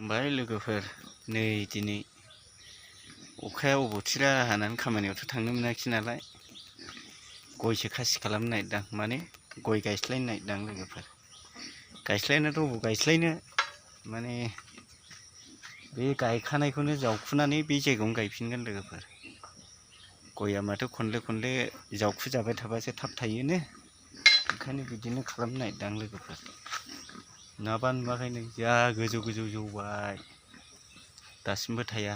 खुलुमबाय लोगोफोर नै दिनै अखाया अबथिरा हानानै खामानियावथ' थांनो मोनाखै नालाय गयसो खासि खालामनो नागिरदां माने गय गायस्लायनो नागिरदां लोगोफोर गायस्लायनाथ' अबाव गायस्लायनो माने बे गायखानायखौनो जावखुनानै बे जायगायावनो गायफिनगोन लोगोफोर गया माथो खनले जावखु जाबाय थाबासो थाब थायोनो ओंखायनो बिदिनो खालामनो नागिरदां लोगोफोर नाबा नुवाखैनो जा गोजौ जौबाय दासिमबो थाया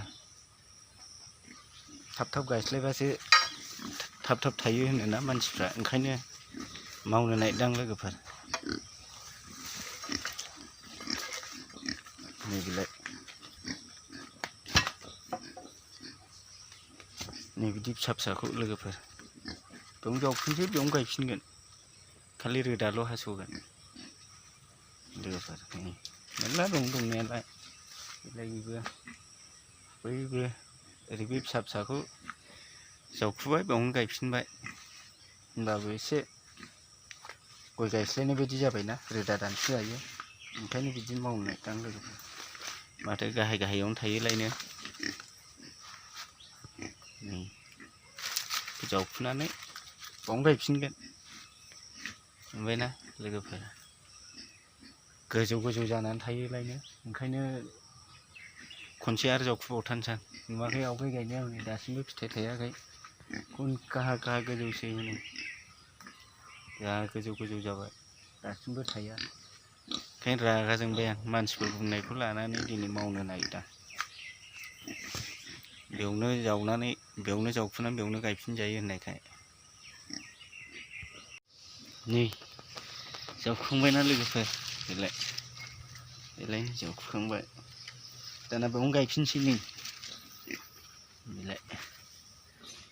थाब गायस्लायबासो थाब थायो होनोना मानसिफ्रा ओंखायनो मावनो नागिरदां लोगोफोर नै बिदि फिसाखौ लोगोफोर बेयावनो जावफिनसै बेयावनो गायफिनगोन खालि रोदाल' हास'गोन लोगोफोर मेरला दं दंनायालाय बैबो ओरै बे फिसाखौ जावखुबाय बेयावनो गायफिनबाय होनबाबो एसे गय गायस्लायनाय बायदि जाबायना रोदा दानसो जायो ओंखायनो बिदिनो मावनो नागिरदां लोगोफोर माथो गाहायावनो थायोलायनो नै जावखुनानै बावनो गायफिनगोन मोनबायना लोगोफोर गोजौ जानानै थायोलायनो ओंखायनो खनसे आरो जावखुबावथानसां नुवाखै आवगाय गायनाया हनै दासिमबो फिथाइ थायाखै गाहा गोजौसै हनै जा गोजौ जाबाय दासिमबो थाया ओंखायनो रागा जोंबाय आं मानसिफोर बुंनायखौ लानानै दिनै मावनो नागिरदां बेयावनो जावनानै बेयावनो जावखुनानै बेयावनो गायफिनजायो होननायखाय नै जावखांबायना लोगोफोर बेलाय जावखांबाय दाना बेयावनो गायफिनसै नै बेलाय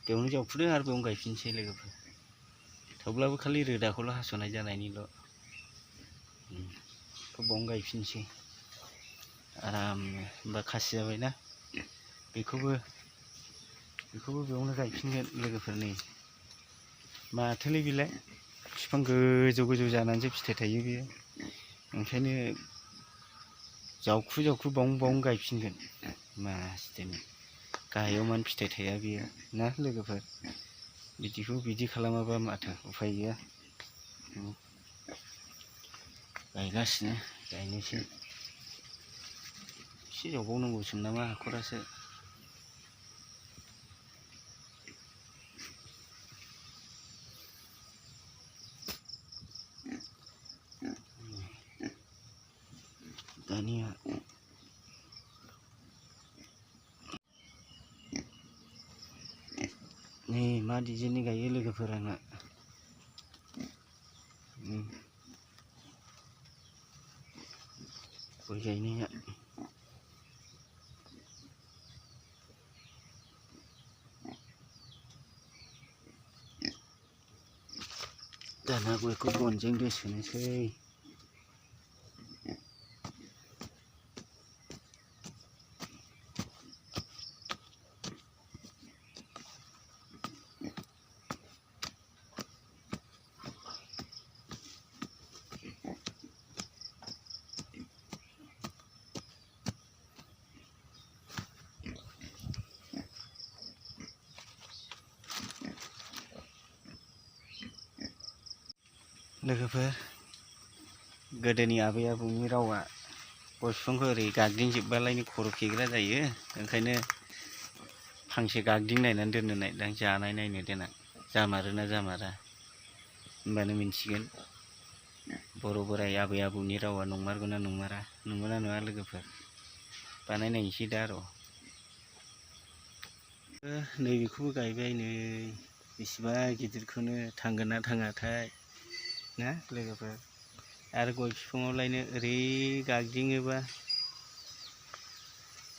बेयावनो जावखुदों आरो बेयावनो गायफिनसै लोगोफोर थेवब्लाबो खालि रोदाखौल' हास'नाय जानायनिल' बावनो गायफिनसै आरामनो होमबा खासि जाबायना बेखौबो बेयावनो गायफिनगोन लोगोफोर नै माथोलै बेलाय बिफां गोजौ जानानैसो फिथाइ थायो बेयो ओंखायनो जावखु बावनो गायफिनगोन मासदिनि गाहायाव मानो फिथाइ थाया बेयो ना लोगोफोर बिदि खालामाबा माथो उफाय गैया गायगासिनो गायनोसै एसे जावबावनांगौसो नामा हाखरासो दानिया नै मा डिजाइननि गायो लोगोफोर आंना गय गायनाया दाना गयखौ गनजों दोसोनोसै लोगोफोर गोदोनि आबै आबौनि रावा गय बिफांखौ ओरै गाग्दिंजोबबालायनो खर' फेग्रा जायो ओंखायनो फांसे गाग्दिंनायनानै दोननो नागिरदां जानाय नायनो देनां जामारोना जामारा होमबानो मिन्थिगोन बर' बोराय आबै आबौनि रावा नंमारगौना नंमारा नंगौना नङा लोगोफोर बानायनायनोसै दा र' नैबेखौबो गायबाय नै बेसेबा गिदिरखौनो थांगोन ना थाङाथाय ना लोगोफोर आरो गय बिफाङावलायनो ओरै गाग्दिङोबा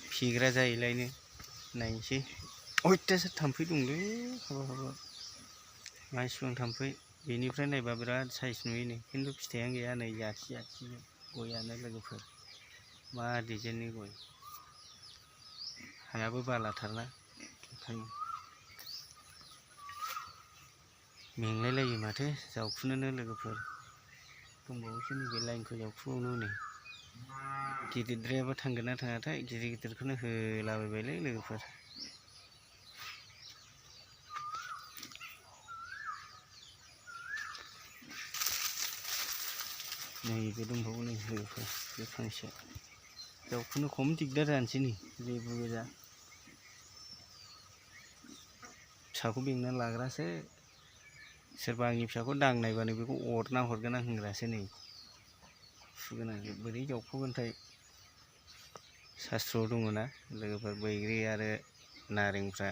फेग्रा जायोलायनो नायनोसै अयथासार थाम्फै दंलै हाबाब मा इसिबां थाम्फै बेनिफ्राय नायबा बिराद साइज नुयोनो खिन्थु फिथाइयानो गैया नै जाथि गयानो लोगोफोर मा डिजाइननि गय हायाबो बालाथारना ओंखायनो मेंलायलायो माथो जावखुनोनो लोगोफोर दंबावोसो नैबे लाइनखौ जावखुबावनो नै गिदिरद्रायाबा थांगोन ना थाङाथाय गिदिर गिदिरखौनो होलाबायबायलै लोगोफोर। नैबे दंबावो नै लोगोफोर बे फांसे जावखुनो खम दिगदार जानोसै नै लेबु गोजा फिसाखौ बेंना लाग्रासो सोरबा आंनि फिसाखौ दांनायबानो बेखौ अरना हरगोन आं होनग्रासो नै सुगोनां बोरै जावख'गोनथाय शास्त्रआव दङना लोगोफोर बैग्रि आरो नारेंफ्रा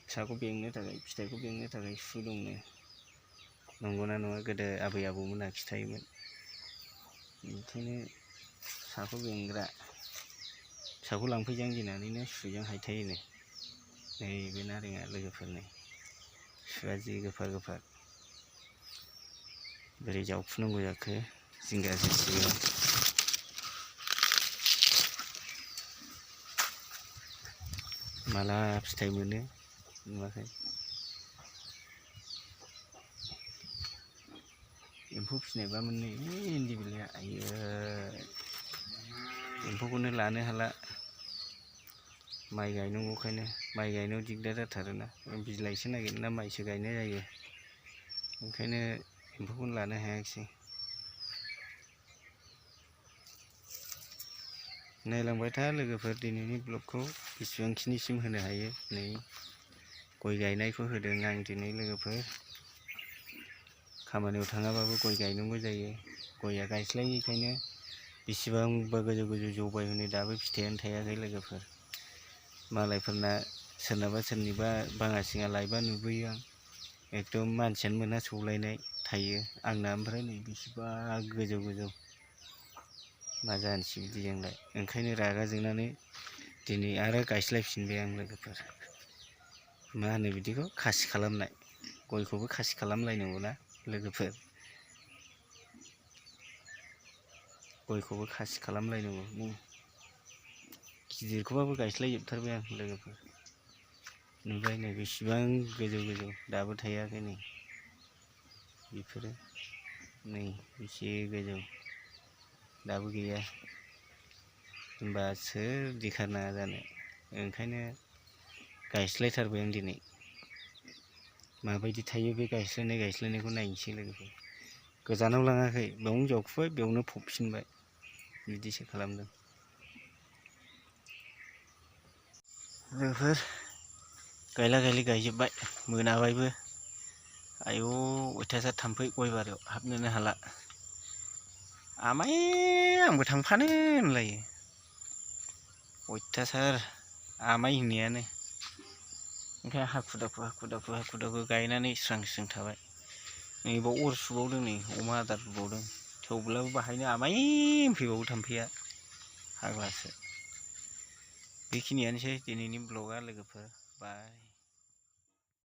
फिसाखौ बेंनो थाखाय फिथाइखौ बेंनो थाखाय सु दंनो नंगौना नङा गोदो आबै आबौमोनहा खिथायोमोन। ओंखायनो फिसाखौ बेंग्रा फिसाखौ लांफैजां गिनानैनो सुजों हायथायोनो नैबे नारेंआ लोगोफोरनि सुआ जि गोफार गोफार बोरै जावफुनांगौ जाखो जिंगा जासिगोन। माला फिथाइ मोनो नुवाखै एम्फौ फिसिनायबामोन नै इन्दि बिलाइआ आयै एम्फौखौनो लानो हाला माइ गायनांगौखायनो माइ गायनायाव दिगदार जाथारोना बिलाइसो नागिरोना माइसो गायनाय जायो ओंखायनो एम्फौखौनो लानो हायाखिसै। नायलांबाय था लोगोफोर दिनैनि ब्लगखौ बेसेबांखिनिसिम होनो हायो नै गय गायनायखौ होदों आं दिनै लोगोफोर खामानियाव थाङाबाबो गय गायनांगौ जायो गया गायस्लायैखायनो बेसेबांबा गोजौ गोजौ जौबाय हनै दाबो फिथाइयानो थायाखै लोगोफोर मालायफोरना सोरनाबा सोरनिबा बाङा सिङा लायबा नुबोयो आं एकदम मानसियानो मोना सौलायनाय थायो आंना ओमफ्राय नै बेसेबा गोजौ गोजौ मा जानोसै बिदिजोंलाय ओंखायनो रागा जोंनानै दिनै आरो गायस्लायफिनबाय आं लोगोफोर मा होनो बिदिखौ खासि खालामनाय गयखौबो खासि खालामलायनांगौना लोगोफोर गयखौबो खासि खालामलायनांगौ गिदिरखौबाबो गायस्लायजोबथारबाय आं लोगोफोर नुबाय नै बेसेबां गोजौ गोजौ दाबो थायाखै नै बेफोरो नै बेसे गोजौ दाबो गैया होनबा सोर दिखार नाङा जानो ओंखायनो गायस्लायथारबाय आं दिनै माबायदि थायो बे गायस्लायनायखौ नायनोसै लोगोफोर गोजानाव लाङाखै बेयावनो जावखुबाय बेयावनो फबफिनबाय बिदिसो खालामदों लोगोफोर गायला गायलि गायजोब्बाय मोनाबायबो आयौ अयथासार थाम्फै गय बारियाव हाबनोनो हाला आमाय आंबो थांफानो होनलायो अयथासार आमाय होननायानो ओंखायनो हाखु दाखु गायनानै स्रां स्रां थाबाय नैबाव अर सुबावदों नै अमा आदार होबावदों थेवब्लाबो बाहायनो आमाय होनफैबावो थाम्फैया फाग्लासो बेखिनियानोसै दिनैनि ब्लगआ लोगोफोर बाय।